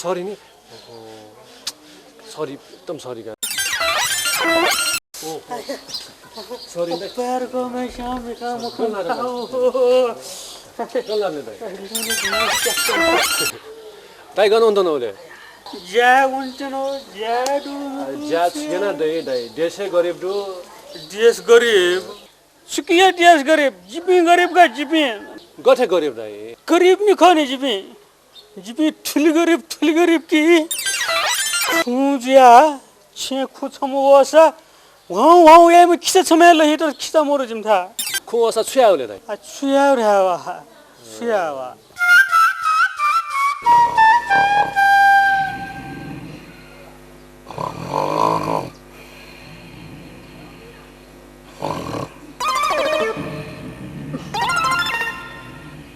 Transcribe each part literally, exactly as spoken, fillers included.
सरी नि। सरी, एकदम सरी का। ओहो। सरी दाइ। दाइ गन वंतन उले? ज्या वंतन, ज्या दु। ज्या छु याना दइ दाइ? देशै गरिब दु। देश गरिब? सुकिया देश गरिब? जिपिं गरिब का जिपिं। गथे गरिब दाइ? गरिब नि खः नि जिपिं। जिपिं थुलि गरिब, थुलि गरिब कि खुँ जुया छेँ खुँ छम्ह वःसा ह्वाउँ ह्वाउँ याइम्ह खिचा छम्ह हे लहित खिचा मरु जिमिथाय्। खुँ वःसा छु याउ ले दाइ? आ, छु याउ धायेवा, छु यावा।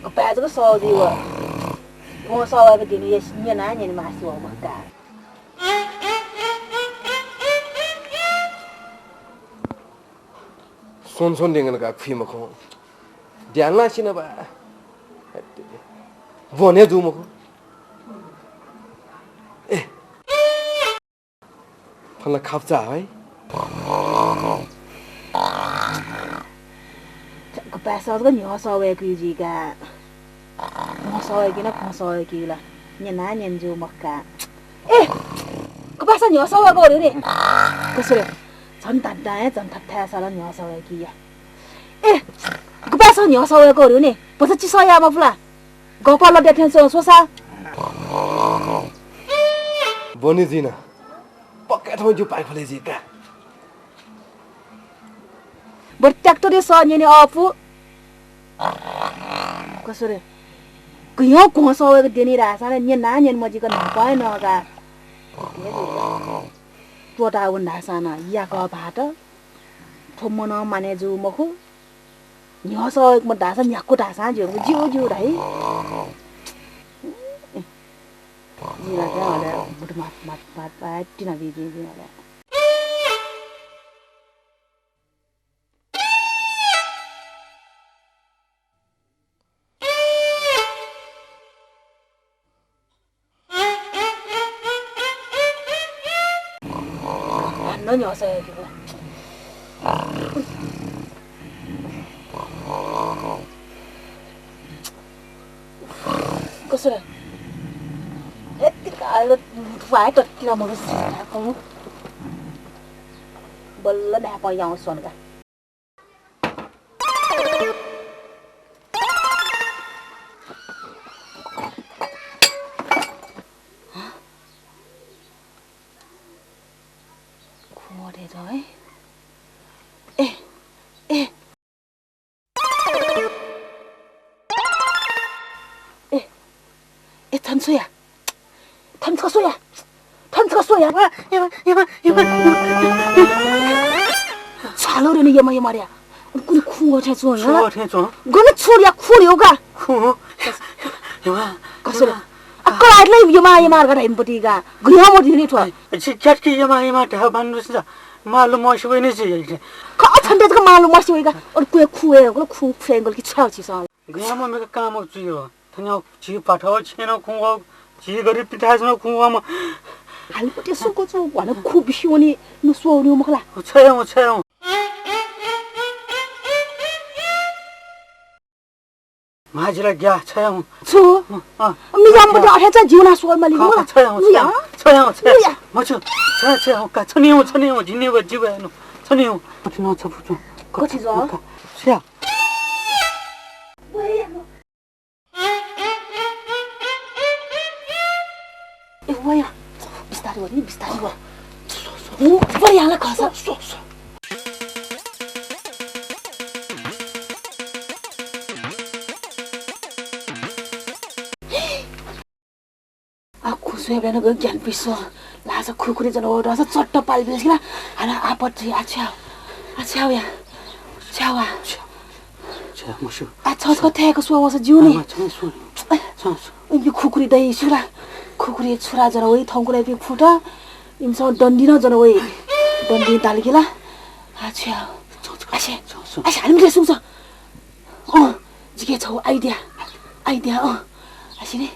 गपाय् जक सः जुइ व। वं सः वय्‌क दिं न्यना न्यने मास्ति वः मखु का। स्वन्हु स्वन्हु द्यंकल का खुइ मखु। ध्यान ला सिन बा। बने जू मखु। ए। थन ला खापचा है। गपाय् सः जक न्ह्यः सः वय्‌क जुइ का। न्ह्यः सः वय्‌क ला, खुँ सः वय्‌क ला। न्यना न्यने जू मखु का। ए, गपाय् सः न्ह्यः सः वय्‌क वल नि। कसुरे, झन धात्थाय्, झन धात्थाय् सः ला न्ह्यः सः वय्‌क या। ए, गपाय् सः न्ह्यः सः वय्‌क वल नि। भचा चिसः याये मफु ला? गपाः लद्या थें च्वं स्वसा। बने जुइ न। पक्का थौं ज्यू पाइफले जुइ का। बरु ट्र्याक्टरय् सः न्यने अःपु। कसुरे। गय् खुँ सः वय्‌क द्यनी धाःसा नं न्यना न्यने मजिक न्हापां हे नः का। त्वःता वन धाःसा नं याकः भाःत। थ्व मनं माने जू मखु। न्ह्यः सः वय्‌क मत धाःसा न्ह्याक्व धाःसां ज्यू, ज्यू, ज्यू धाइ। जिं ला क्या हले, बुट मात, मात, मात, मात, तिना बी, बी, बी हले। हानं न्ह्यः सः वय्‌क। कसुरे। यतिका आलो वाय् ततिला मरुस। बल्ल न्हाय्‌पं याउँसे वन का। खुँ वःथें च्वं है। ए, ए। ए, ए, थन स्वया। थन छकः स्वया। थन छकः स्वया। एमा, एमा, एमा, एमा। छालो रे नि एमा, एमा रे। कुन खुँ वःथें च्वं या? छु वःथें च्वं? गन छुर या खुर यो का। खुँ। एमा, कसुरे। एमा। आ, कलाइत ला एमा, एमा का धाइम्ह पति का। गय् मति नि थ्व। ए, छि क्यात कि एमा, एमा धाः बान रुसिदा। मालु मसि वइ नि छि। खः छन्ते जक मालु मसि वइ का। अन कुए खुए, खुँ फ्रेंगल कि छ्याउ छि सँ। गय् म मेक काम चुयो। थन्याउ झी पाठौ छेँ नं खुँ वः, झी गरिब पिथाय् नं खुँ वःम्ह। हालिपट्टि सुको छु भन खु बिस्युनि नु स्वनि मखला। छयौ, छयौ। म्हाजिला ग्या छयौ। छु? अँ। मिजाम बटे अथे छ जिउना स्वर माली मखला। छयौ, छयौ, छयौ, छयौ। मछु, छयौ, छयौ, का छनियौ, छनियौ, जिनियौ, जिवयौ, छनियौ। कथि न छ फुचु। कथि ज? छ्या। ए, वया। बिस्तारै व नि, बिस्तारै व। हु, वया ला खसा। आ, खुसु हे बेन ग ज्ञान पिसो। लासा खुकुरी जन ओ दस चट्ट पाल बिस किला। हाना आपत आ छ्याउ। आ छ्याउ या। छ्याउ आ। छ्या, मुसु। आ, छ, छ, थय्‌क स्व, वस जिउ नि। आमा, छ, स्व। छ, स्व। इमि खुकुरी दइ सुला। खुकुरी छुरा जन वइ, थौंकुला इपिं खुँत। इमिसं डन्डी न जन वइ। डन्डी दाल किला। आ, छ्या। छ, छ, आसे। छ, छ। आसे, हानि मिले सुङ छ। अँ, जिके छौ idea। Idea, अँ। आसे नि।